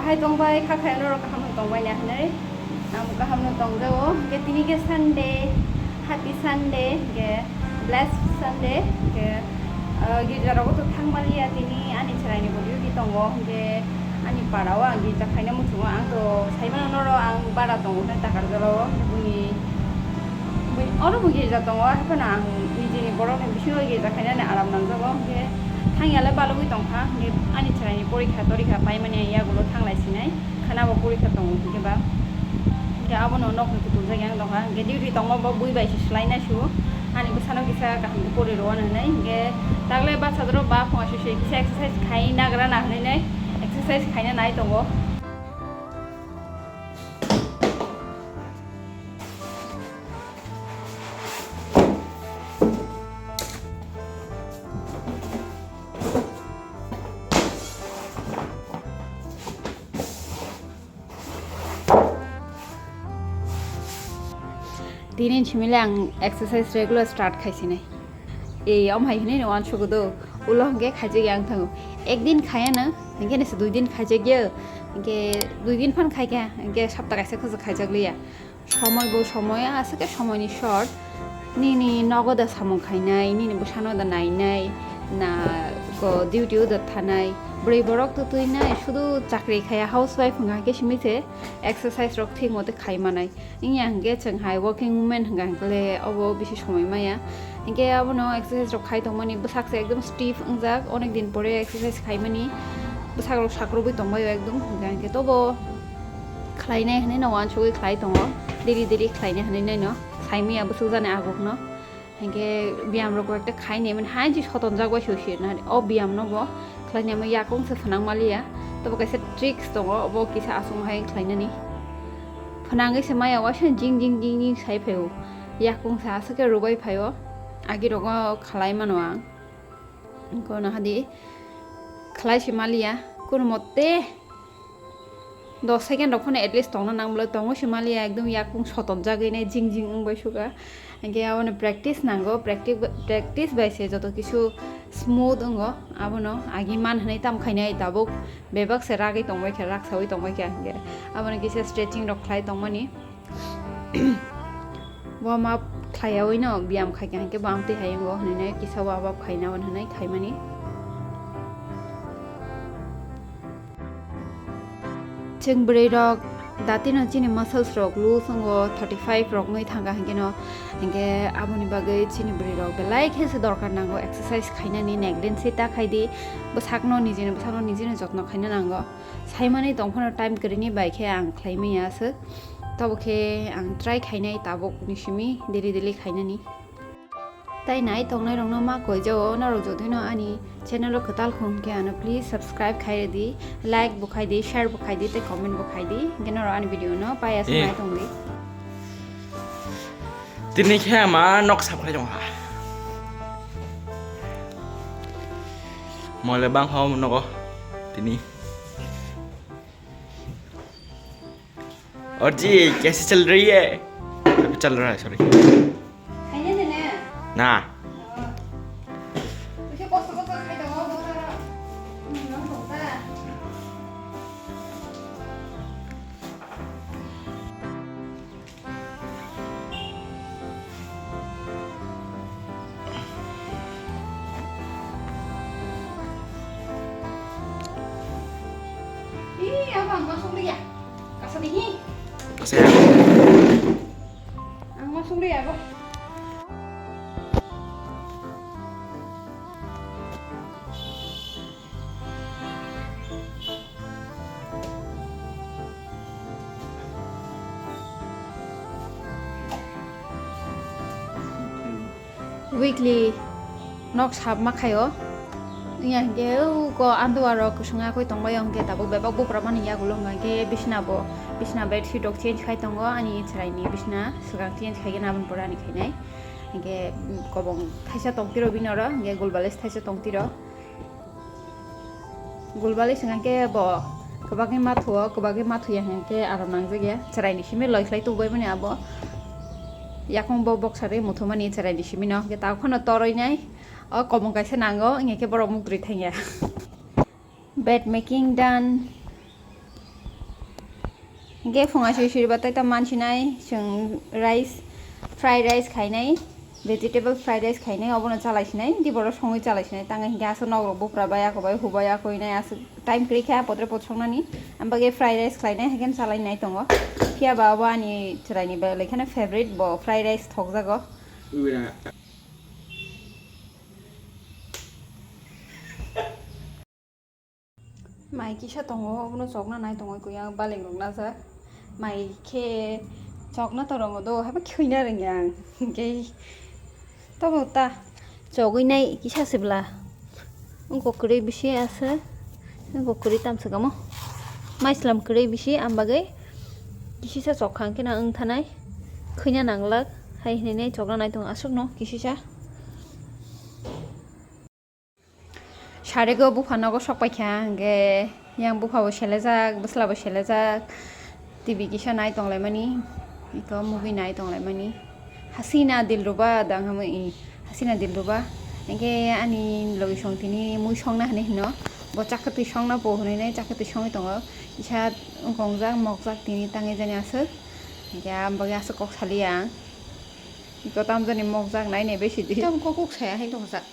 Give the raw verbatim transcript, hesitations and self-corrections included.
Hai tongbai, kha khaino rok kaham no tongbai na hinwi. Ang kaham no tongjago. Hwnkhe tini khe Sunday, happy Sunday, hwnkhe blessed Sunday, hwnkhe, ah, girja rogo to thang maliya tini ani chwraini bo duty tongo, hwnkhe ani para o ang girja khaina muchungo, ang to saimano noro ang bara tongo hwnwi Takarjala o, hwnkhe buini Oro bo girja tongo, haphano ang nijini borokni bisingo girja khainani aram nangjago, hwnkhe thangyale balugwi tongkha, hwnkhe ani chwraini porikha torikha paimani ang yagulo thanglai sinai, khana bo porikha tongo, hwnkhe ba, hwnkhe abono nokni kutuljagwi ang tongkha, hwnkhe duty tongma bo bui bai se swlainai su, ani bwsano kisa kaham khe pori rwna hinwi, hwnkhe tagle bachadoro ba phunga sui sui kisa exercise khai nagra na hinwi nai exercise khaina nai tongo. Tini simi le ang exercise regular start khaisinai. Ei, om hai hinui no uansukgo do. Ulo hwnkhe khaijak ya wng thango. Ekdin khaiya no, hwnkhe nese dui din khaijak ya. Hwnkhe dui din phan khaikha, hwnkhe sapta kaisa khwsa khaijak liya. Somoi bo somoi, aswk khe somoini short. Nini nogo da samung khainai, nini bwsano da nainai, na ko duty o da thanai. Bwrwi borok to twi nai, sudu chakri khaiya, housewife wngkha khe simi se exercise rok thik mote khai manai. Wngya hwnkhe chwng hai working women hwnkha hwnkhe le obo bisi somoi maya. Hwnkhe abono exercise rok khai tongmani bwsak se ekdom stiff wngjak, onek din pore exercise khaimani bwsak rok sakrubui tongbaio ekdom, hwnkha hwnkhe tobo khlainai hwnwi no uansugui khlai tongo, daily daily khlainai hwnwi naino saimaya bwswk jani agukno. Hwnkhe biyam rok koi ekta khaini mani hai je sotonjak bai se se nari o biyam no bo khlaini amo yakung se phwnang maliya. Tobo kaisa tricks tongo, obo kisa aswk hai khlainani. Phwnangwi se maya waisa jing jing jing jing sai phaio. Yakung se aswk khe rwbai phaio. Agi rogo khlai mano ang. Kono hadi khlai se maliya. Kono mote dos second rok phano at least tongna nang bwlai, tongo se maliya, ekdom yakung sotonjagwi nai jing jing wngbai suka. Hwnkhe abono practice nango, practice, practice bai se joto kisu smooth wngo. Abono agi man hwnwi tam khainai, tabuk bebak se ragwi tongbai kha, raksaui tongbai kha, hwnkhe abono kisa stretching rok khlai tongmani. Warm up khlaiyaui no biyam khaikha hwnkhe bo amtwi hai wngo hwnwi kisa warm up khaina hwnwi khaimani. Chwng bwrwi rok datino chini muscles rok loose wngo, thirty five rok wngwi thangkha hwnkhe no, hwnkhe aboni bagwi chini bwrwi rok belai khe se dorkar nango exercise khainani, neglect se ta khaidi, bwsakno nijini bwsakno nijini jotno khaina nango. Saimani tongphano time kwrwini bai khe ang khlai manya aswk, tobo khe ang try khainai tabuk ni simi daily daily khainani. Tai nai tongnai rokno ma koi jao, norok jodi no ani channel o kwtal khum khe ano please subscribe khai rwdi, like bo khai di, share bo khai di, tei comment bo khai di, hwnkhe norok ani video no paiya se Eh. nai tong di. Tini khe ama nok sap khlai tong ha. Mole bang ha nogo tini. और जी, कैसे चल रही है? अभी चल रहा है, सॉरी। खाइए थे ना? ना। हाँ। उसे कौन सा, कौन सा खाई था? वो बहुत सारा, हम्म, बहुत सारा। Ih, abang masuk dia. Kasih dingin. Kasih. Ang masuk dia, abang. Weekly nok sap ma khaio. Wngya hwnkhe, o ko andua rok kwswng yakwi tongbaio hwnkhe, tabuk bebak buphra mani yagulo hwnkha hwnkhe, bisna bo, bisna bedsheet rok change khai tongo, ani chwraini bisna swkang change khai khe, naboni pore ani khainai. Hwnkhe, mm, kobong thaisa tongtiro bini oro, hwnkhe gul balance thaisa tongtiro. Gul balance hwnkhe bo kwbangwi mathuo, kwbangwi mathuya hwnkhe aram nangjak ya. Chwraini simi loi khlai tubuimani abo yakung bo boksa tei muthumani chwraini simi no. Hwnkhe tabuk phano toroi nai. O kobong kaisa nango, wngya khe borok muk twi thangya. Bed making done. Hingke phunga sui sui ba tei ta mansinai chwng rice, fried rice khainai, vegetable fried rice khainai, obono chalai sinai, di borok songwi chalai sinai, tang hingke aswk nok rok bupra bai ako bai hubai ako inai aswk time kwrwi kha potre pot songnani, am bagwi fried rice khlainai haikhe chalai nai tongo. Phiya ba obo ani chwraini bai lai kheno favorite bo fried rice thokjago. Mai kisa tongo, obono chokna nai tongo, kuya baleng rok najak. Mai khe chokna to rongo do, haiba khwina rwngya ang. Hingke tobo ta chogwi nai kisa sibla. Wngkok kwrwi bisi aswk, wngkok kwrwi tamswk amo. Maislam kwrwi bisi, am bagwi kisisa chokha hwnkhe na wng thanai. Khwina nanglak, hai hinwi nai chokna nai tongo aswkno kisisa. Sarego bupha nogo sok paikha, hingke yang bupha bo selejak, bwsla bo selejak, T V kisa nai tonglaimani, eko movie nai tonglaimani. Hasina Dilruba dang hamo i, Hasina Dilruba. Hingke ani logi song tini mui songna hinui hino, bo chakwtwi songna bo hinui nai chakwtwi songwi tongo. Kisa wngkongjak mokjak tini tangwi jani aswk, hingke ang bagwi aswk kok saliya ang. Eko tamjani mokjak nai nai besi di. Tam kok kok saya hai tongjak.